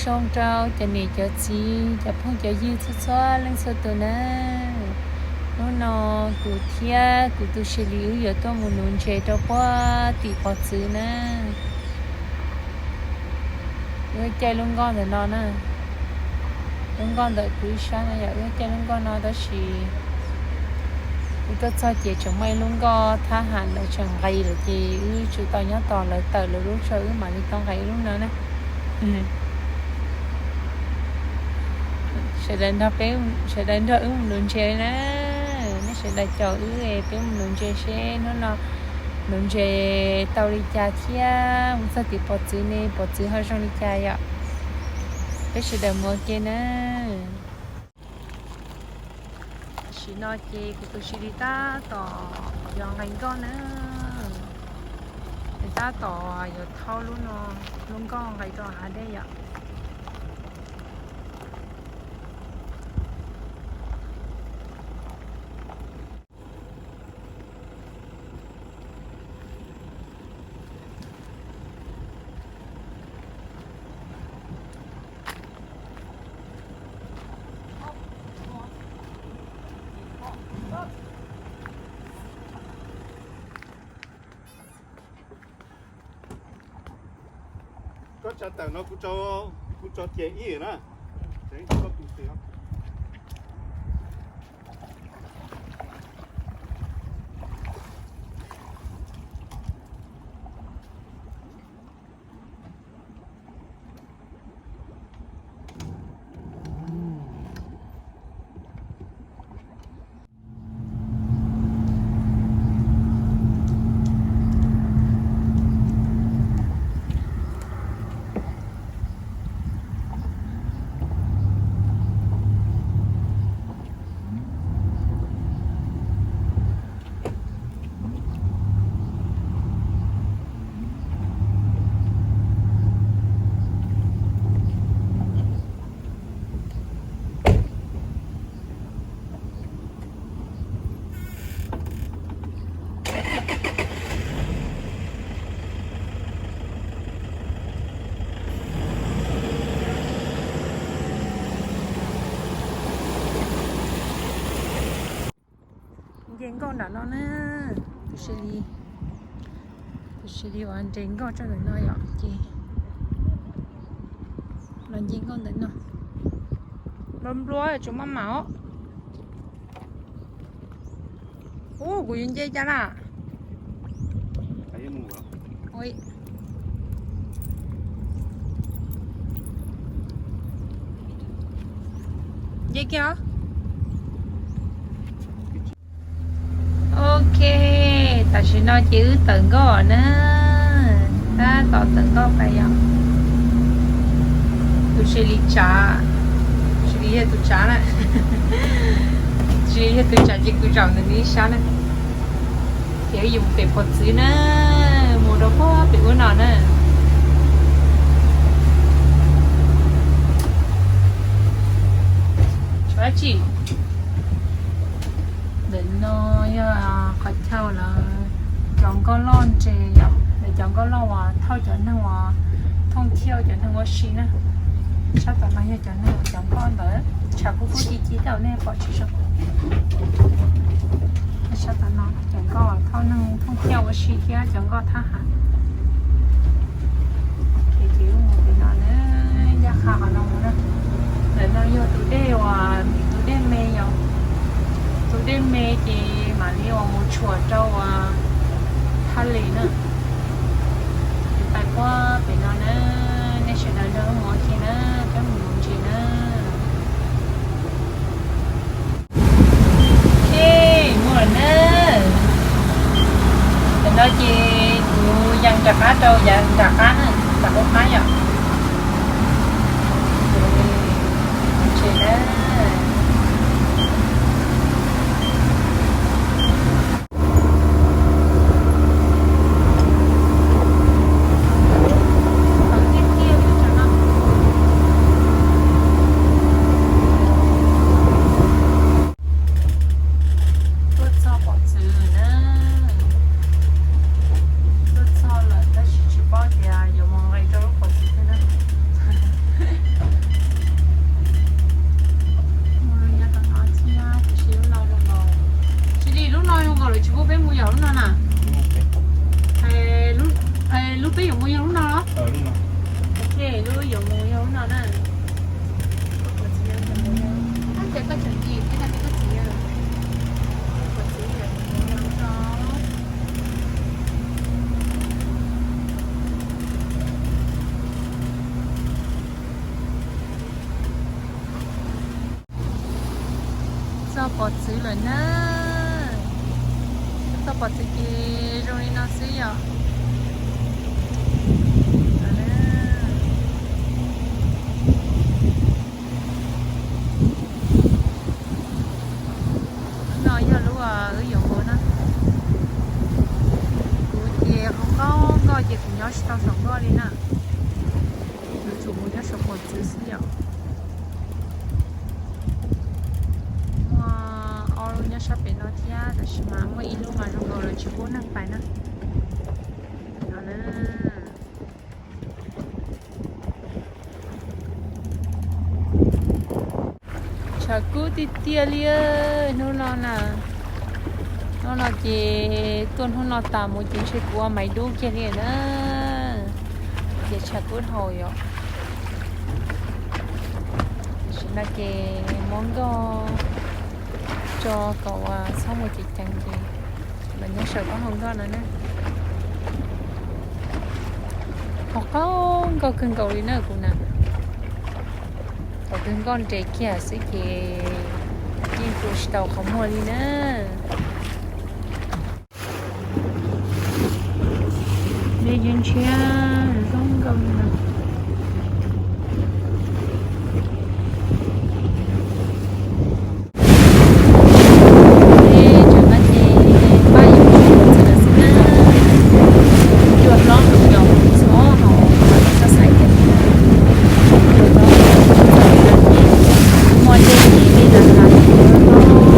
Zoo rau cov niam cov txiv, cov phooj cov ywg txhua txhua leej txhua tus na. Hnub no kuv thiab kuv tus Seli wb yuav tuaj mus nuv ntses rau puag tim pov txwv na. Wb caij lub nkoj ntawm no na. Lub nkoj ntawm kuv ib sab no yom, wb caij lub nkoj no tab sis wb tuaj txog ces tseem muaj ib lub nkoj thab ham ntawd tseem nqis lawm ces wb tsis tau nyob tos lawv tawm lawv lub tso wb mam li tau nqis lub no na. Sawv daws nrog peb, sawv daws nrog wb mus nuv ntses na. Nej sawv daws caum wb peb mus nuv ntses seb hnub no nuv ntses tau li cas thiab mus txog tim pov txwv ne pov txwv ho zoo li cas yom. Peb sawv daws mus ua ke na. Tam sim no ces kuv tus Seli tab tom yuav nqis nkoj na. Nws tab tom yuav thauj lub no, lub nkoj nqis rau hav dej yom. Koj tsa tawm no kuv tso, kuv tso ces ib na. Nce nkoj nram no na, tus Seli, tus Seli uas nres nkoj tso ntawm no yom, ces los nce nkoj ntawm no. Nplua nplua tsis maj mam os. Ub, kuv yuav nce cas na? Nce kiag os. Ok, tam sim no ces wb tawm nkoj na. Tab tom tawm nkoj pais yom. Tus Seli tsav, Seli yog tus tsav na. Seli yog tus tsav ces kuv zaum ntawm nws ib sab na. Ces wb yuav mus pem pov txwv na, mus rau puag pem ub no na. Tshuav dab tsi? Ntawm no yog qhov chaw lawv cov nkoj loj nres yom, lawv cov nkoj loj uas thauj cov neeg uas thooj thiaj cov neeg ua si na. Sab tom no yog cov neeg uas cov nkoj ntawd tshav kub kub ci ci tau nej pom tsis zoo. Sab tom no cov nkoj thauj neeg thooj thiaj ua si thiab cov nkoj thab ham. Ces wb mus pem no na, ncaj qha qhov no mus na. Ntawm no yog tus dej uas tus dej me yom, tus dej me ces mam li uas mus tshuam rau uas thaj les na. Ces pais puag pem no na, nej sawv daws nrog mus ua ke na, peb mus nuv ntses na. Ok, mus lawm na. Tam no ces kuv yees nram qab rau yav nram qab na, nram qab qab yom. Ntses na. Tuaj txog pov txwv na. Tuaj txog lawm tab sis tsis paub tias yuav mus nqis rau lub pov txwv twg na. Txog pov txwv lawm na. Txog pov txwv ces zoo li no xwb yom. No yog lub wb yuav mus na. Kuv ces qaug qaug nkoj ces kuv nyob tsis tau saum nkoj li na. Yuav tsum mus nyob saum pov txwv xwb yom. Muaj ob lub nyob sab pem no thiab, tab sis mas muaj ib lub mas zoo nkaus lawv tsis pub neeg pais na. Tshav kub tiag tiag li hnub no na. Hnub no ces tuaj hnub no tas mus ces ntshe kuv ua maiv dub kiag li na. Ces tshav kub dhau yom. Tam sim no ces muab nkoj tso kom txhob mus ceev ceev ces los nyob saum taub hau nkoj no na. Qaug qaug nkoj kawg nkaus li na kuv na. Thaum twg nkoj nres kiag xwb ces yeej tu tsis tau qhov muag li na. Dej ntshiab ntshiab zoo nkauj li no. Dej tsaus ntuj ces pab yuav tsis tau txog lawm xwb na. Cua hlob tus yos txhob hau, txhob xaiv tias cua hlob txog lawm ces muaj dej ces dej las las ces cua hlob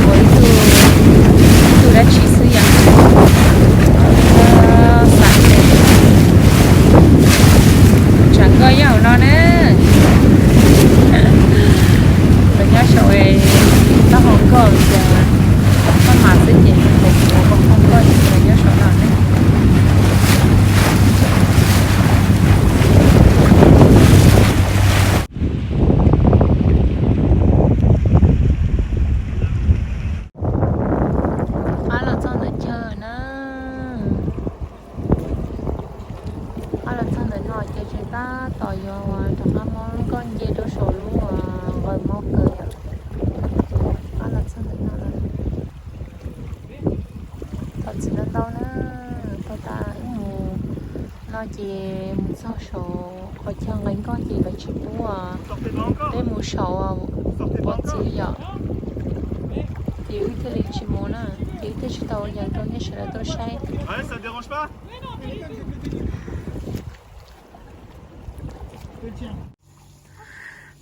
ua ib tug, ib tug dab tsi xwb yom. Xav tias tshav nkoj yog hauv no na. Los nyob saum taub hau nkoj ces maj mam xwb ces kuv ua qaug qaug nkoj ces los nyob saum no ne. Qab los txog ntawm chaw na. Qab los txog ntawm no ces tseem tab tom yuav rov qab muab nkoj nce rau saum lub nqaws mob kawg yom. Qab los txog ntawm no lawm. Thov txim ntau ntau na, tau tas wb mus no ces mus txog saum qhov chaw nqis nkoj ces lawv tsis pub peb mus saum pov txwv yom. Ces wb thiaj li tsis mus na, ces wb thiaj tsis tau yees rau nej sawv daws tau saib.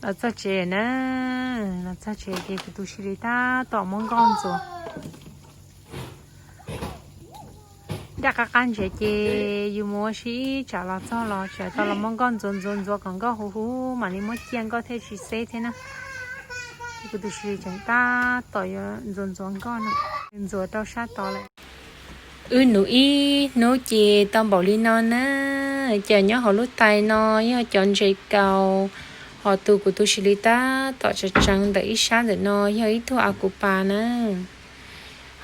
Los txog tsev na, los txog tsev ces kuv tus Sis Lis tab tom muab nkoj ntxuav. Ncaj qab qab ntsev ces yus mus ua si ib tsam los txog los tseem tau los muab nkoj ntxuav ntxuav ntxuav kom nkoj huv huv mam li muab ciaj nkoj thiaj tsis xeb thiab na. Ces kuv tus Sis Lis tseem tab tom yuav ntxuav ntxuav nkoj no, ntxuav rau sab tod lawm. Wb nuv ib hnub ces tau npaum li no na. Ces nyob hauv lub tais no yog cov ntses kaus, ho tus kuv tus Sis Lis tab tom tseem tseev ntawm ib sab ntawm no yog ib tug a kuv pas na.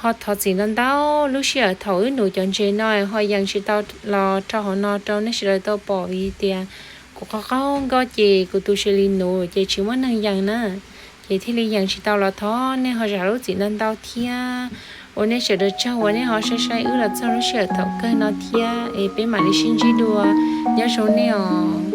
Ho thov txim ntau ntau lub sij hawm thaum wb nuv cov ntses no ho yees tsis tau los rau hauv no rau nej sawv daws tau pom vim tias kuv qaug qaug nkoj ces kuv tus Sis Lis nuv ces tsis muaj neeg yees na, ces thiaj li yees tsis tau los thov nej ho zam lub txim ntau ntau thiab. Ua nej sawv daws tsaug uas nej ho saib saib wb los txog lub sij hawm thaum kawg no thiab es peb mam li sib ntsib dua. Nyob zoo nej os.